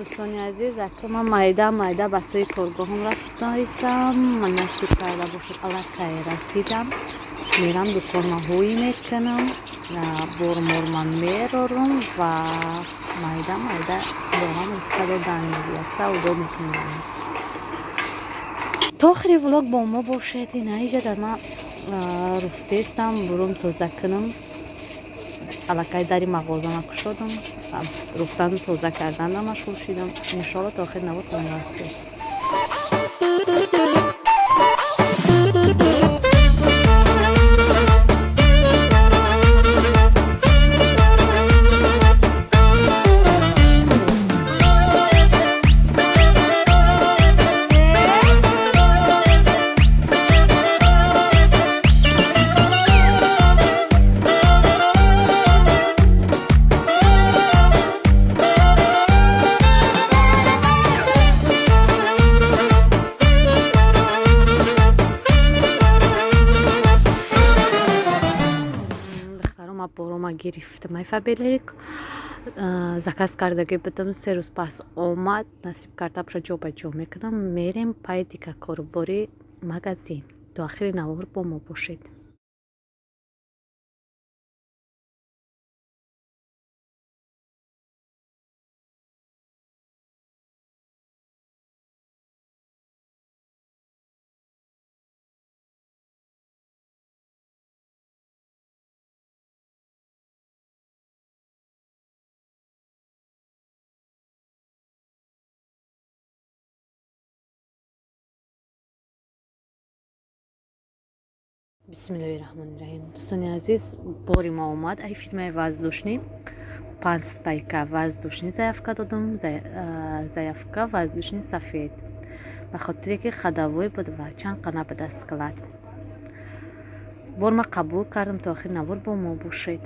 Дӯстони азиз, акнун ман майда майда ба сӯи коргоҳам рафтаистам. Насиб карда бошад, аллакай расидам. Мерам, дуконма ҳӯй мекунам, борморма мерорум ва майда майда худованд ризқа додан мегӯяд, савдо мекунем. То охири влог бо мо бошед. Ина иҷа дар ман руфтестам, бурум тоза кунам. Аллакай дари мағозама кушодам, руфтану тоза карданда машғул шидам. Иншоалло, то охири навор бо мо ҳастед. Борома гирифтам. Ай Фаберлик заказ кардагӣ будам, 3 рӯз пас омад. Насиб карда бошад, ҷо ба ҷо мекунам. Мерем пай дигар корубори магазин. То охири навор бо мо бошед. Бисмиллоҳи раҳмони раҳим. Дӯстони азиз, бори мо омад ай фирмаи воздушный. Панҷ спайка воздушный заявка додам, заявка воздушный сафед, ба хотире ки ходовой буд ва чанд қана ба даст склад. Бор ма қабул кардам. То охири навор бо мо бошед.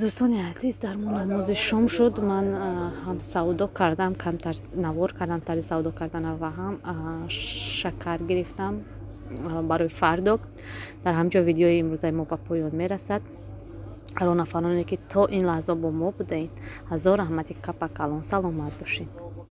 Дӯстони азиз, дар мо намози шом шуд. Ман ҳам савдо кардам, камтар навор кардам тари савдо кардана ва ҳам шакар гирифтам барои фардо. Дар ҳамҷо видеои имрӯзаи мо ба поён мерасад. Ҳар он нафароне, ки то ин лаҳза бо мо будаед, ҳазор раҳмати капа калон, саломат бошед.